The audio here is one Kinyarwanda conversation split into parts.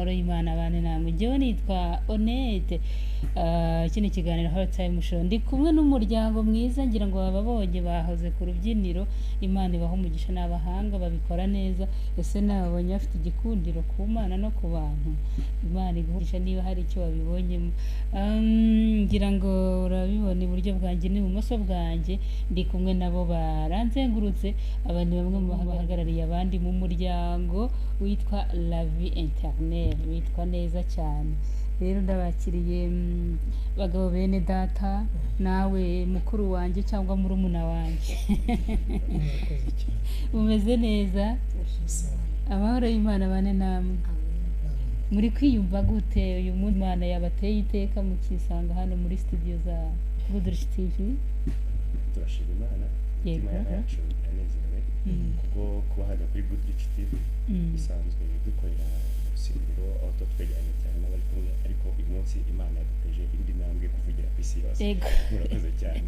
Amahoro y'Imana abane namwe. Njyewe nitwa Honete. Iki ni ikiganiro Hot Time Show. Ndi kumwe n'umuryango mwiza, ngira ngo bababonye bahoze ku rubyiniro. Imana ibaha umugisha, ni abahanga babikora neza. Ese nababonye bafite igikundiro ku Mana no ku bantu. Imana iguhe umugisha niba hari icyo wabibonyemo. Ngira ngo urabibona iburyo bwanjye n'ibumoso bwanjye, ndi kumwe nabo baranzengurutse. Aba ni bamwe mu bahagarariye abandi mu muryango witwa La Vie Interne, witwa neza cyane. Rero ndabakiriye, bagabo bene data, nawe mukuru wanjye cyangwa murumuna wanjye. Murakoze cyane. Mumeze neza? Amahoro y'Imana bane namwe. Muri kwiyumva gute uyu munsi Imana yabateye iteka mukisanga hano muri studio za Goodrich TV? Turashima Imana, imitima yacu iranezerewe kubwo kuba hano kuri Goodrich TV. Dusanzwe dukorera mu rusengero aho tuba twegeranye cyane n'abari kumwe, ariko uyu munsi Imana yaduteje indi ntambwe yo kuvugira ku isi yose. Murakoze cyane.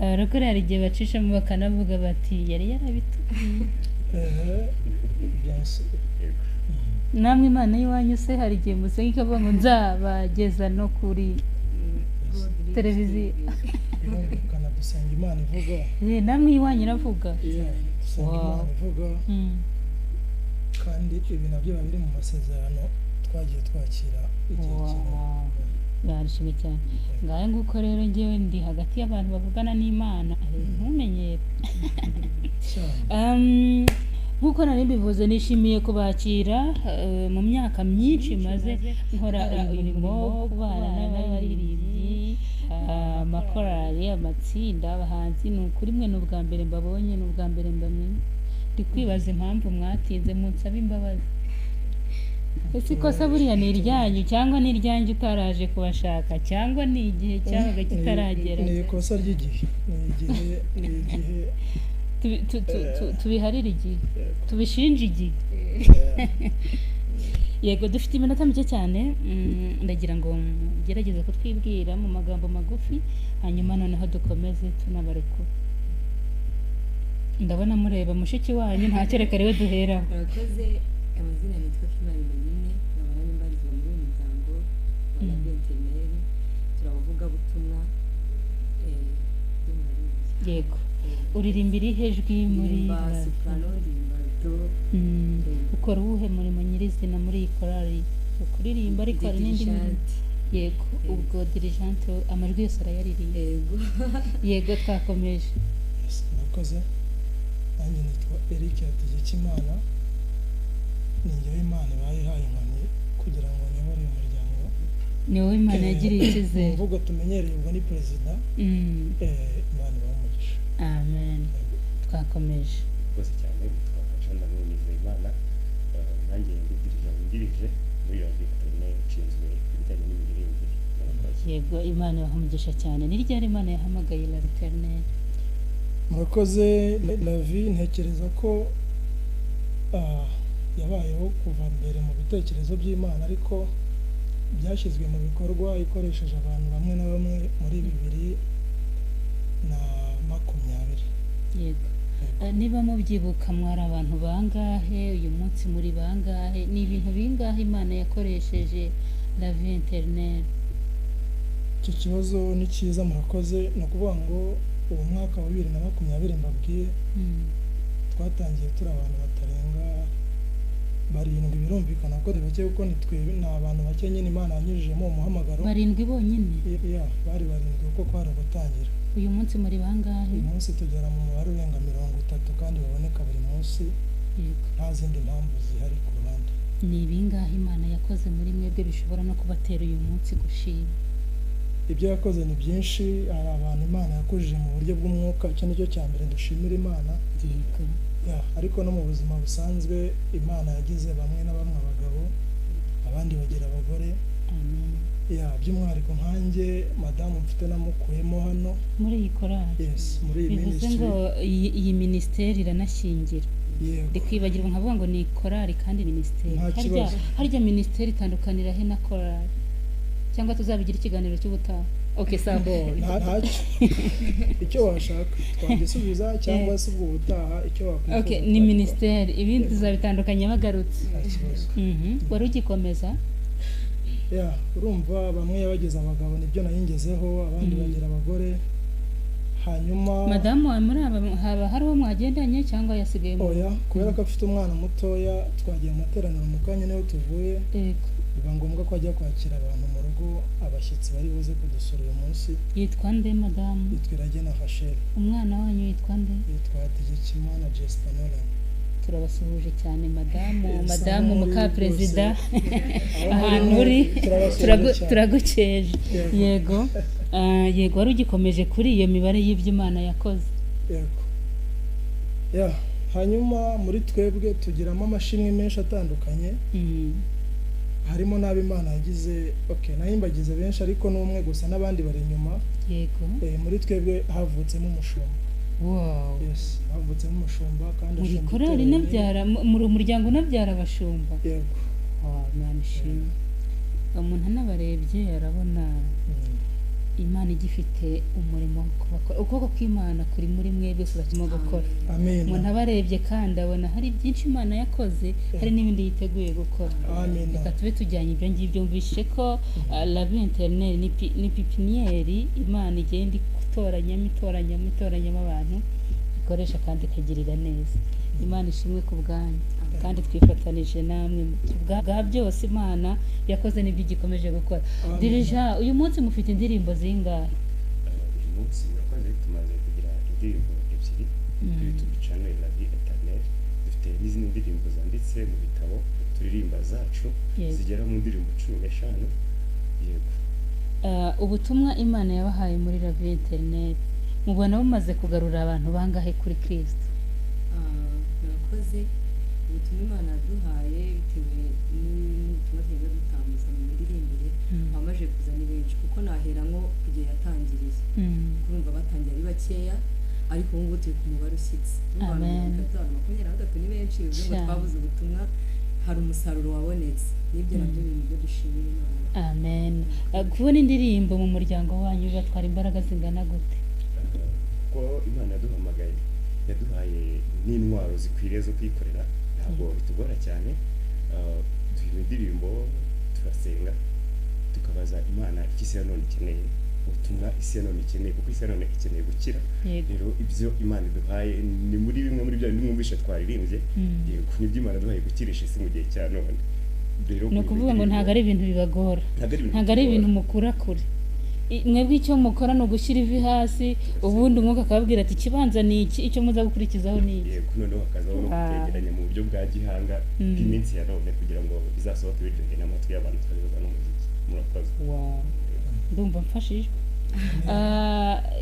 Abarokore hari igihe bacishamo bakanavuga bati yari yarabitubwiye. Bien sûr. Yego. Namwe Imana y'iwanyu se hari igihe musenga ikavuga ngo nzabageza no kuri televiziyo? Birumvikana, dusenga Imana ivuga. Namwe iwanyu iravuga? Yeah, dusenga Imana ivuga, kandi ibi nabyo biba biri mu masezerano twagiye twakira igihe kinini. Barishimye cyane. Ngahe nguko rero njyewe ndi hagati y'abantu bavugana n'Imana, ntumenyere cyane. Nk'uko nari mbivuze, nishimiye kubakira. Mu myaka myinshi maze nkora umurimo wo kubana n'abaririmbyi, amakorali, amatsinda, abahanzi, ni ukuri mwe ni ubwa mbere mbabonye, ni ubwa mbere mbamenye. Ndi kwibaza impamvu mwatinze, munsabe imbabazi. Ese ikosa buriya ni iryanyu cyangwa ni iryanjye utaraje kubashaka, cyangwa ni igihe cyabaga kitaragera? Ni ikosa ry'igihe, ni igihe, ni igihe. Tubiharire igihe, tubishinje igihe. Yego, dufite iminota mike cyane. Ndagira ngo mugerageze kutwibwira mu magambo magufi, hanyuma noneho dukomeze tunabarekura. Ndabona mureba mushiki wanyu, ntacyo, reka rero duheraho. Murakoze. Amazina nitwa Kimana Emeline, nkaba nari mbarizwa muri uyu muryango wa La Vie Interne. Turabavugabutumwa, ndumva ari ibyo. Yego, uririmba irihe jwi muri Ndirimba soprano, ndirimba alto. Ukora uwuhe murimo nyirizina muri iyi korali? Kuririmba, ariko hari n'indi mirimo. Dirigente. Yego, ubwo dirigente amajwi yose arayaririmba? Yego. Yego, twakomeje. Yes, murakoze. Nanjye nitwa Eric Hategekimana, ni njyewe Imana ibaye ihaye inkoni kugira ngo nyobore uyu muryango. Ni wowe Imana yagiriye Mu icyizere. mvugo tumenyereye ubwo ni perezida. Imana ibahe umugisha. Amen, twakomeje. Murakoze cyane. Nitwa Jean D'amour Nizeyimana. Nanjye ndi dirija wungirije muri La Vie Interne, nshinzwe ibijyanye n'imiririmbire. Murakoze. Yego, Imana ibaha umugisha cyane. Ni ryari Imana yahamagaye La Vie Interne? Murakoze. La Vie ntekereza ko yabayeho kuva mbere mu bitekerezo by'Imana, ariko byashyizwe mu bikorwa ikoresheje abantu bamwe na bamwe muri 2020. Yego. Niba mubyibuka, mwari abantu bangahe? Uyu munsi muri bangahe? Ni ibintu bingahe Imana yakoresheje La Vie Interne? Icyo kibazo ni cyiza, murakoze. Ni ukuvuga ngo uwo mwaka wa 2020 mbabwiye, twatangiye turi abantu batarenga barindwi. Birumvikana ko ari bake, kuko ni twe ni abantu bake nyine Imana yanyujijemo umuhamagaro. Barindwi bonyine? Ya, bari barindwi kuko kwari ugutangira. Uyu munsi muri bangahe? Uyu munsi tugera mu mubare urenga 30 kandi baboneka buri munsi, nta zindi mpamvu zihari ku ruhande. Ni ibingahe Imana yakoze muri mwebwe bishobora no kubatera uyu munsi gushima? Ibyo yakoze ni byinshi. Hari abantu Imana yakujije mu buryo bw'umwuka, icyo ni cyo cya mbere dushimira Imana. Ya, ariko no mu buzima busanzwe Imana yagize bamwe na bamwe abagabo, abandi bagira abagore. Amen. Ya, by'umwihariko nkanjye madamu mfite namukuyemo hano. Muri iyi korali? Yes, muri iyi Bivuze minisitiri. ngo iyi minisiteri iranashyingira. Yego. Ndi kwibagirwa nkavuga ngo ni korali kandi minisiteri. Nta Harya kibazo. harya minisiteri itandukanira he na korali? Cyangwa tuzabigira ikiganiro cy'ubutaha? Okay, sawa. Ntacyo icyo washaka twagisubiza cyangwa se ubwo ubutaha icyo wakwifuza. Okay, ni minisiteri, ibindi tuzabitandukanya bagarutse. Nta kibazo. Wari ugikomeza? Ya, urumva bamwe yabagize abagabo, nibyo nayingezeho, abandi bagira abagore. Hanyuma madamu wawe muri aba haba hari uwo mwagendanye cyangwa yasigaye mu? Oya, kubera ko afite umwana mutoya, twagiye mu materaniro mu kanya niho tuvuye. Biba ngombwa ko ajya kwakira abantu mu rugo, abashyitsi bari buze kudusura uyu munsi. Yitwa nde madamu? Yitwa Iragena Rachel. Umwana wanyu yitwa nde? Yitwa Hategekimana Jesper Nolan. Turabasuhuje cyane madamu, Yes, madamu aho muri muka perezida, rwose. ahantu uri Turabasuhuje cyane. turagukeje. Yego. Yego. Yego, wari ugikomeje kuri iyo mibare y'ibyo Imana yakoze. Yego. Ya, hanyuma muri twebwe tugiramo amashimwe menshi atandukanye, harimo n'abo Imana yagize, okay, nahimbagize benshi ariko n'umwe gusa n'abandi bari inyuma. Muri twebwe havutsemo umushumba. Wow. Yes, havutsemo umushumba kandi muri ashumba korali itorero inabyara, muri umuryango unabyara abashumba. Yego. Wow, Imana ishimwe. Umuntu anabarebye arabona Imana igifite umurimo wo kubakora. Ukuboko kw'Imana kuri muri mwebwe kurimo gukora. Amen. Umuntu abarebye kandi abona hari byinshi Imana yakoze, hari n'ibindi yiteguye gukora. Amen. Reka tube tujyanye ibyo ngibyo. Mvishe ko La Vie Éternelle ni pipiniyeri Imana igenda itoranyamo, itoranyamo, itoranyamo abantu ikoresha kandi ikagirira neza. Imana ishimwe ku bwanyu, kandi twifatanije namwe bwa byose Imana yakoze n'ibyo igikomeje gukora. Amen. Dirija, uyu munsi mufite indirimbo zingahe? Uyu munsi murakoze, tumaze kugira indirimbo ebyiri kuri YouTube channel La Vie Éternelle. Dufite n'izindi ndirimbo zanditse mu bitabo turirimba zacu, zigera mu ndirimbo 15. Yego. Ubutumwa Imana yabahaye muri La Vie Éternelle mubona bumaze kugarura abantu bangahe kuri Kristo? Murakoze. Ubutumwa Imana yaduhaye bitewe n'ubutumwa tugenda dutambutsa mu miririmbire, abamaze kuza ni benshi, kuko nahera nko ku gihe yatangiriye. Kurumva batangiye ari bakeya, ariko ubu ngubu turi ku mubare ushyitse. Urumva abantu Amen. 23 ni benshi, bivuze ngo Cyane. twabuze ubutumwa, hari umusaruro wabonetse. N'ibyo nabyo bintu byo dushimira Imana. Amen. Kubona indirimbo mu muryango wanyu bibatwara imbaraga zingana gute? Kuko Imana yaduhamagaye, yaduhaye n'intwaro zikwiriye zo kuyikorera, ntabwo bitugora cyane. Duhimba indirimbo, turasenga, tukabaza Imana icyo isi ya none ikeneye, ubutumwa isi ya none ikeneye, kuko isi ya none ikeneye gukira. Rero ibyo Imana iduhaye ni muri bimwe muri bya bindi mwumvishe twaririmbye. Yego, nibyo Imana yaduhaye gukirisha isi mu gihe cya none. Rero Ni ukuvuga ngo ntabwo ari ibintu bibagora, ntabwo ari ibintu ntabwo ari ibintu bitugora. mukura kure. Mwebwe icyo mukora ni ugushyira ivi hasi, ubundi umwuka akababwira ati ikibanza ni iki, icyo muza gukurikizaho ni iki. Yego, noneho hakazaho no kutegeranya mu buryo bwa gihanga bw'iminsi ya none, kugira ngo bizasohoke biryoheye n'amatwi y'abantu, tukabihuza n'umuziki. Murakoze. Wow. Ndumva mfashijwe.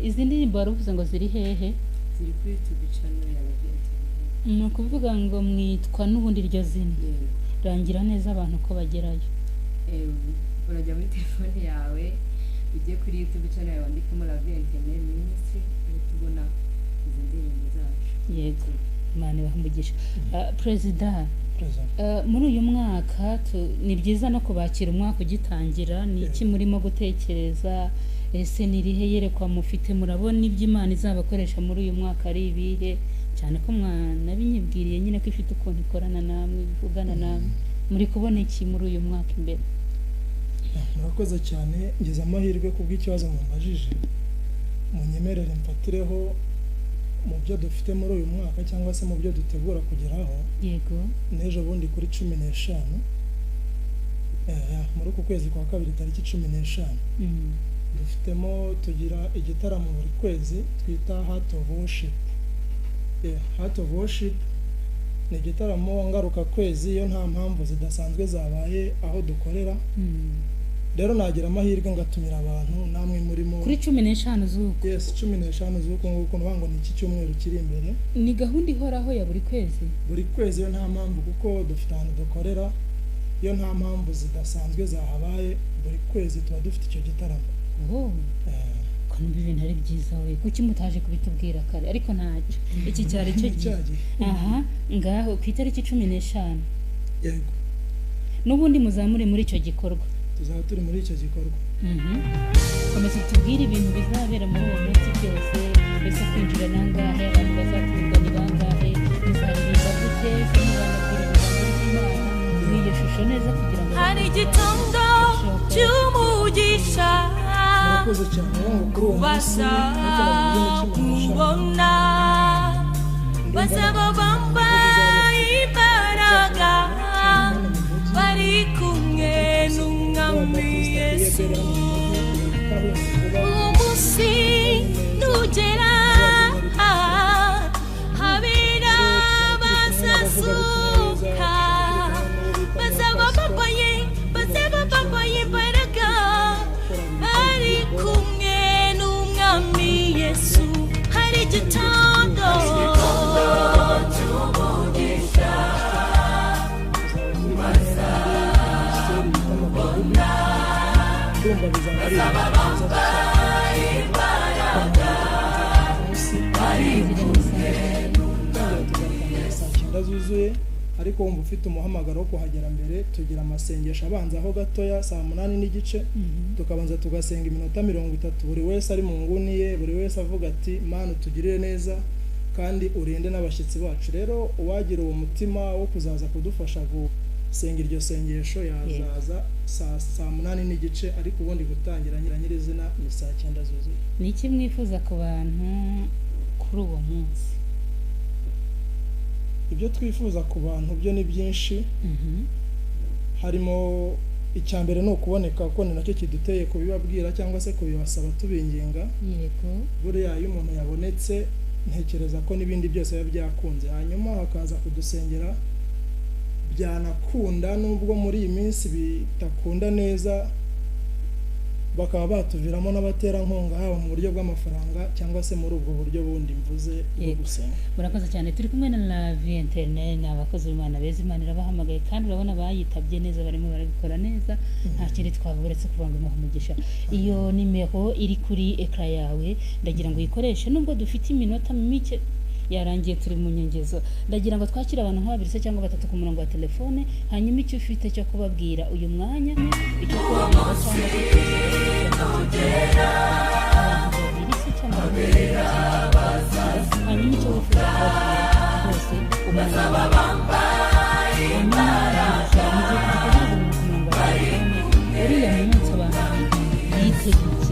Izi ndirimbo wari uvuze ngo ziri hehe? Ziri kuri YouTube channel ya La Vie Éternelle. Ni ukuvuga ngo mwitwa n'ubundi iryo zina. Yego. Rangira neza abantu ko bagerayo. Urajya muri telefone yawe, ujye kuri YouTube channel yawe wandikemo La Vie Éternelle Ministry, uhite ubona izi ndirimbo zacu. Yego, Imana ibahe umugisha. Perezida, Perezida. Muri uyu mwaka ni byiza no kubakira umwaka ugitangira, ni iki murimo gutekereza? Ese ni irihe yerekwa mufite? Murabona ibyo Imana izabakoresha muri uyu mwaka ari ibihe? Cyane ko mwanabinyibwiriye nyine ko ifite ukuntu ikorana namwe, ivugana namwe. Muri kubona iki muri uyu mwaka imbere? Murakoze cyane, ngize amahirwe kubw'ikibazo mumbajije. Munyemerere mfatireho mu byo dufite muri uyu mwaka cyangwa se mu byo dutegura kugeraho. Yego. N'ejo bundi kuri 15, muri uku kwezi kwa kabiri tariki 15, dufitemo tugira igitaramo buri kwezi twita Heart of Worship. Heart of Worship ni igitaramo ngaruka kwezi iyo nta mpamvu zidasanzwe zabaye aho dukorera. Rero nagira amahirwe ngatumira abantu namwe murimo. Kuri 15 z'uku? Yes, 15 z'uku nguku, nuvuga ngo ni iki cyumweru kiri imbere. Ni gahunda ihoraho ya buri kwezi? Buri kwezi iyo nta mpamvu, kuko dufite ahantu dukorera, iyo nta mpamvu zidasanzwe zahabaye buri kwezi tuba dufite icyo gitaramo. Oh. Ko numva ibintu ari byiza we, kuki mutaje kubitubwira kare? Ariko ntacyo, iki cyari cyo gihe. Aha ngaho ku itariki 15. Yego. N'ubundi muzamure muri icyo gikorwa. Tuzaba turi muri icyo gikorwa. Komeza tubwire ibintu bizabera muri uwo munsi byose, mbese kwinjira nangahe, abantu bazatumirwa ni bangahe, muzaririmba gute, ese muzanabwira ijambo ry'Imana muri iyo shusho neza kugira ngo hari igitondo cy'umugisha Murakoze cyane. Ngo kuri uwo munsi kubasha nk'uko nabivuze mu cyuma kubona bazaba bambaye imbaraga bari kumwe n'umwami Yesu. Umunsi nugera habera bazazuka, bazaba bambaye, bazaba bambaye imbaraga bari kumwe n'umwami Yesu. Hari igitondo cy'umugisha ndumva bizaba ari ibintu byiza cyane. Gutangira tugatangira saa cyenda zuzuye, ariko wumva ufite umuhamagaro wo kuhagera mbere, tugira amasengesho abanza aho gatoya saa 8:30, tukabanza tugasenga iminota 30, buri wese ari mu nguni ye, buri wese avuga ati Mana utugirire neza kandi urinde n'abashyitsi bacu. Rero uwagira uwo mutima wo kuzaza kudufasha gusenga iryo sengesho yazaza saa 8:30, ariko ubundi gutangira nyirizina ni saa 9 zuzuye. Ni iki mwifuza ku bantu kuri uwo munsi? Ibyo twifuza ku bantu byo ni byinshi, harimo icya mbere ni ukuboneka, kuko ni nacyo kiduteye kubibabwira cyangwa se kubibasaba tubinginga. Yego. Buriya iyo umuntu yabonetse ntekereza ko n'ibindi byose biba byakunze, hanyuma hakaza kudusengera byanakunda, nubwo muri iyi minsi bitakunda neza, bakaba batuviramo n'abaterankunga, haba mu buryo bw'amafaranga cyangwa se muri ubwo buryo bundi mvuze bwo Yego. gusenga. Murakoze cyane. Turi kumwe na La Vie Interne, ni abakozi b'Imana beza, Imana irabahamagaye kandi urabona bayitabye neza, barimo barabikora neza, nta kindi twavuga uretse kuvuga ngo imuhe umugisha. Iyo nimero iri kuri ekara yawe ndagira ngo uyikoreshe, nubwo dufite iminota mike yarangiye turi mu nyengezo, ndagira ngo twakire abantu nka babiri se cyangwa batatu ku murongo wa telefone, hanyuma icyo ufite cyo kubabwira uyu mwanya, icyo kubabwira cyangwa se abantu babiri se cyangwa batatu, hanyuma icyo wifuza kubabwira rwose umwanya hanyuma mu gihe tugitegereje umuntu ku murongo wa telefone, uriya munsi abantu biteguye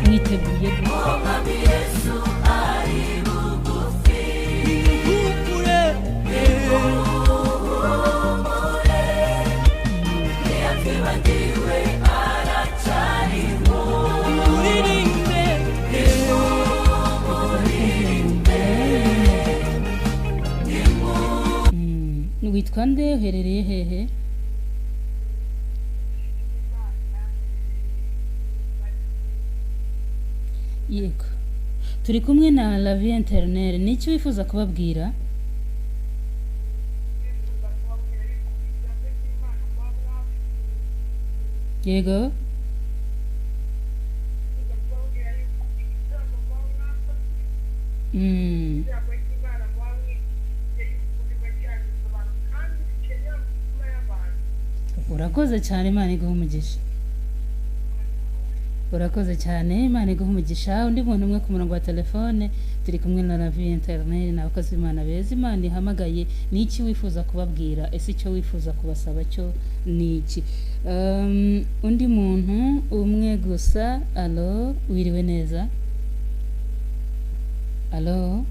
ni mwiteguye gute? Witwa nde, uherereye hehe? Yego, turi kumwe na La Vie Interne, ni icyo wifuza kubabwira? Yego. Urakoze cyane, Imana iguhe umugisha. Urakoze cyane, Imana iguhe umugisha. Undi muntu umwe ku murongo wa telefone, turi kumwe na La Vie Interne, ni abakozi b'Imana beza, Imana ihamagaye, ni iki wifuza kubabwira? Ese icyo wifuza kubasaba cyo ni iki? Undi muntu umwe gusa. Alo, wiriwe neza? Alo,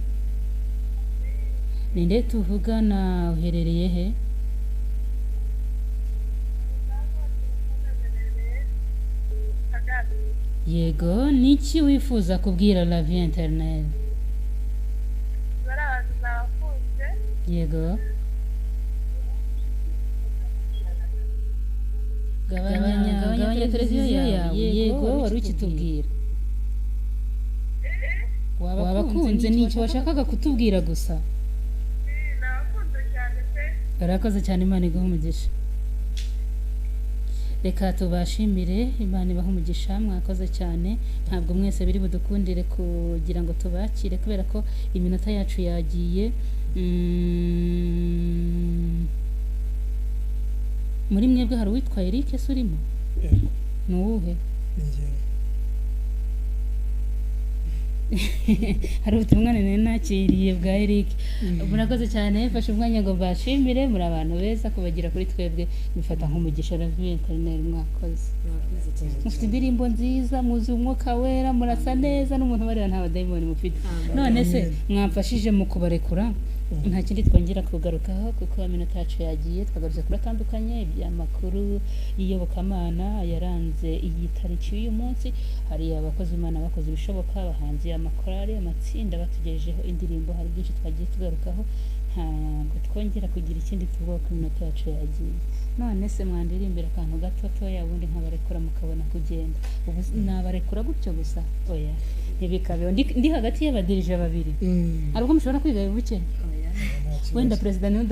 ninde tuvugana, uherereye he? Yego, ni iki wifuza kubwira La Vie Interne? Yego. Gabanya televiziyo yawe. Yego, wari ukitubwira wabakunze, ni icyo washakaga kutubwira gusa? Barakoze cyane, Imana iguhe umugisha. Reka tubashimire, Imana ibahe umugisha, mwakoze cyane. Ntabwo mwese biri budukundire kugira ngo tubakire kubera ko iminota yacu yagiye. Muri mwebwe hari uwitwa Eric se urimo? Yego. Ni uwuhe? Ni njyewe. Hari ubutumwa nari nakiriye bwa Eric. Murakoze cyane, mfashe umwanya ngo mbashimire, muri abantu beza kubagira kuri twebwe bifata nk'umugisha. La Vie Eternelle, mwakoze. Murakoze cyane. Mufite indirimbo nziza, muzi umwuka wera, murasa neza, n'umuntu ubareba nta badayimoni mufite. None se mwamfashije mu kubarekura, nta kindi twongera kugarukaho kuko iminota yacu yagiye. Twagarutse kuri atandukanye iby'amakuru y'iyobokamana yaranze iyi tariki y'uyu munsi. Hari abakozi Imana bakoze ibishoboka, abahanzi, amakorali, amatsinda batugejejeho indirimbo, hari byinshi twagiye tugarukaho, ntabwo twongera kugira ikindi tuvuga ko iminota yacu yagiye. None se mwandirimbira akantu gatotoya, ubundi nkabarekura mukabona kugenda. Ubu nabarekura gutyo gusa? Oya, ntibikabeho. Ndi hagati y'abadirije babiri. Hari ubwo mushobora kwiga buke? Oya. Nta kibazo. Wenda perezida niwe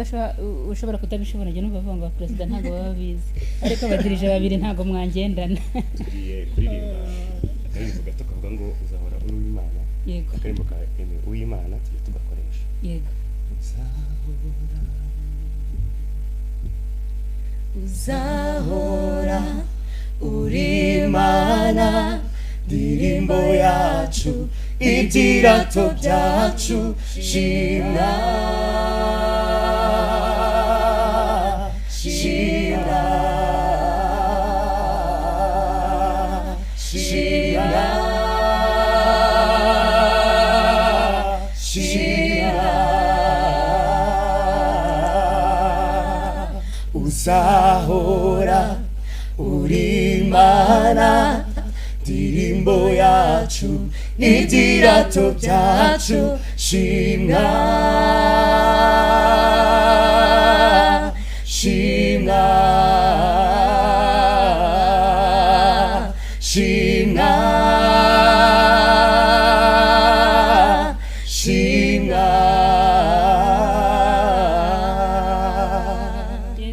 ushobora kutabishobora, njye numva bavuga ngo perezida ntabwo baba bizi, ariko abadirije babiri ntabwo mwangendana. Tugiye kuririmba akaririmbo gato kavuga ngo uzahora uri uw'Imana. Yego. Akaririmbo ka Aimé Uwimana tujya tugakoresha. Yego. Uzahora Uzahora uri Imana, ndirimbo yacu, ibyirato byacu, shimwa, shimwa, shimwa, shimwa. Uzahora uri Imana, ndirimbo yacu, n'ibyirato byacu, shimwa, shimwa, shimwa, shimwa.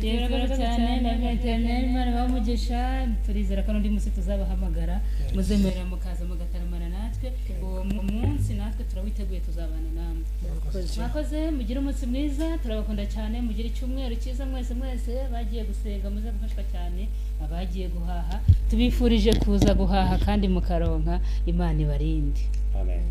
Murakoze cyane na Vie Eternelle, Imana ibahe umugisha. Turizera ko n'undi munsi tuzabahamagara, muzemerera mukaza mugataramana natwe. Uwo munsi natwe turawiteguye, tuzabana namwe. Mwakoze, mugire umunsi mwiza, turabakunda cyane, mugire icyumweru cyiza mwese mwese. Bagiye gusenga muze gufashwa cyane, abagiye guhaha tubifurije kuza guhaha kandi mukaronka. Imana ibarinde. Amen.